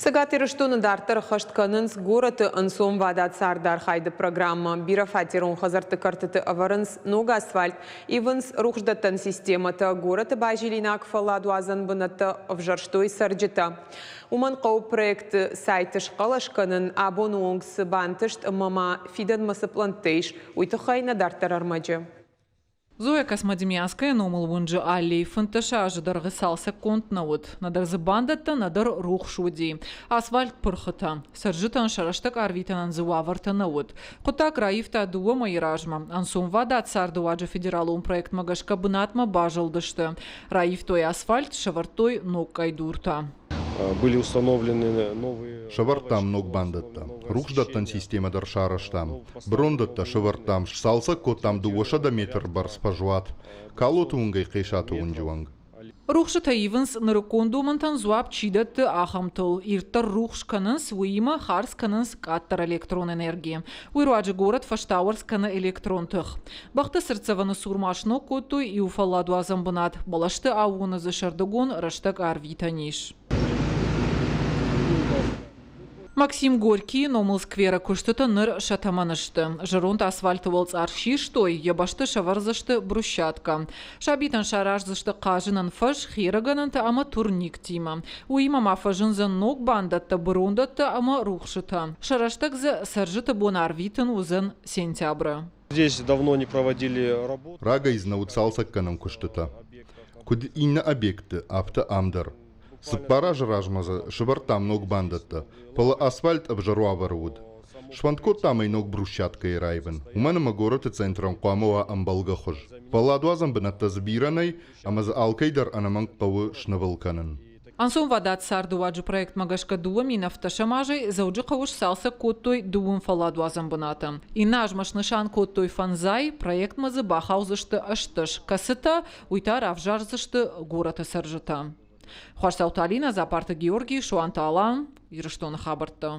Цӕгат Ирыстоны дарддӕр ӕххӕст кӕнынц горӕты ӕнцонвадат цардархайды программӕ. Бирӕфатерон хӕдзӕртты кӕртыты ӕвӕрынц ног асфальт, ивынц рухсдӕттӕн системӕтӕ. Горӕты базилинаг фӕлладуадзӕн бынӕттӕ ӕвзӕрстой цӕрджытӕ. Уымӕн хъӕуы проекты сайты схъӕлӕс кӕнын. Абоны онг цы бантыст ӕмӕ ма фидӕнмӕ цы пълӕнттӕ ис, уый тыххӕй нӕ дарддӕр ӕрмӕджы. Зоя Космодемьянская номыл уынджы аллей 15 азы дӕргъы цалцӕггонд нӕ уыд. Нӕдӕр дзы бандӕттӕ, нӕдӕр рухс уыди. Асфальт пырхытӕ. Цӕрджытӕн сӕ рӕстӕг арвитынӕн дзы уавӕртӕ нӕ уыд. Хъуыддаг раивта дыууӕ мӕйы размӕ. Ӕнцонвадат цардыуаджы федералон проектмӕ гӕсгӕ бынатмӕ базылдысты. Раивтой асфальт, сӕвӕрдтой ног къӕйдуртӕ. Были установлены новые Сӕвӕрдтам ног бандӕттӕ, рухсдӕттӕн системӕ дӕр сарӕзтам, брондӕттӕ сӕвӕрдтам, сцалцӕг кодтам 200 метр бӕрц фӕзуат, Калоты уынгӕй Хъесаты уынджы онг. Рухсытӕ ивынц нырыккон домӕнтӕн дзуапп чи дӕтты, ахӕмтыл. Ирддӕр рухс кӕнынц, уыимӕ хардз кӕнынц къаддӕр электрон энерги. Уый руаджы горӕт фӕстауӕрц кӕны электрон тых. Бӕхты цыртдзӕвӕны цур ма сног кодтой иу фӕлладуадзӕн бынат, бӕлӕсты аууоны дзы сӕрдыгон рӕстӕг арвитӕн ис. Максим Горькийы номыл скверы куыстытӕ ныр сӕ тӕмӕны сты. Зӕронд асфальты уӕлцъар систой, йӕ бӕсты сӕвӕрдзысты брусчаткӕ. Сабитӕн сараздзысты хъазынӕн фӕз, хирыгӕнӕнтӕ ӕмӕ турниктимӕ. Уыимӕ ма фӕзындзӕн ног бандӕттӕ, бырондӕттӕ ӕмӕ рухсытӕ. Сӕ рӕстӕг дзы цӕрджыты бон арвитын уыдзӕн сентябры. Здесь давно не проводили работу. Рагӕй дзы нӕ уыд цалцӕггӕнӕн куыстытӕ. Куыд иннӕ объектты, афтӕ ам дӕр. Цыппар азы размӕ дзы сӕвӕрдтам ног бандӕттӕ, фӕлӕ асфальт ӕвзӕр уавӕры уыд. Сфӕнд кодтам ӕй ног брусчаткӕйы раивын, уымӕн ӕмӕ горӕты центрӕн хъуамӕ уа ӕмбӕлгӕ хуыз. Фӕлладуадзӕн бынӕттӕ дзы бирӕ нӕй, ӕмӕ дзы алкӕй дӕр ӕнӕмӕнг хъӕуы снывыл кӕнын. Ӕнцонвадат цардыуаджы проектмӕ гӕсгӕ 2017 азӕй Дзӕуджыхъӕуы сцалцӕг кодтой дыууын фӕлладуадзӕн бынаты. Иннӕ азмӕ снысан кодтой фӕндзай, проектмӕ дзы бахаудзысты 18, кӕцытӕ уый та равзардзысты горӕты цӕрджытӕ. Хуасдзауты Алинӕ, Дзапарты Георгий, Суанты Алан, Ирыстоны хабӕрттӕ.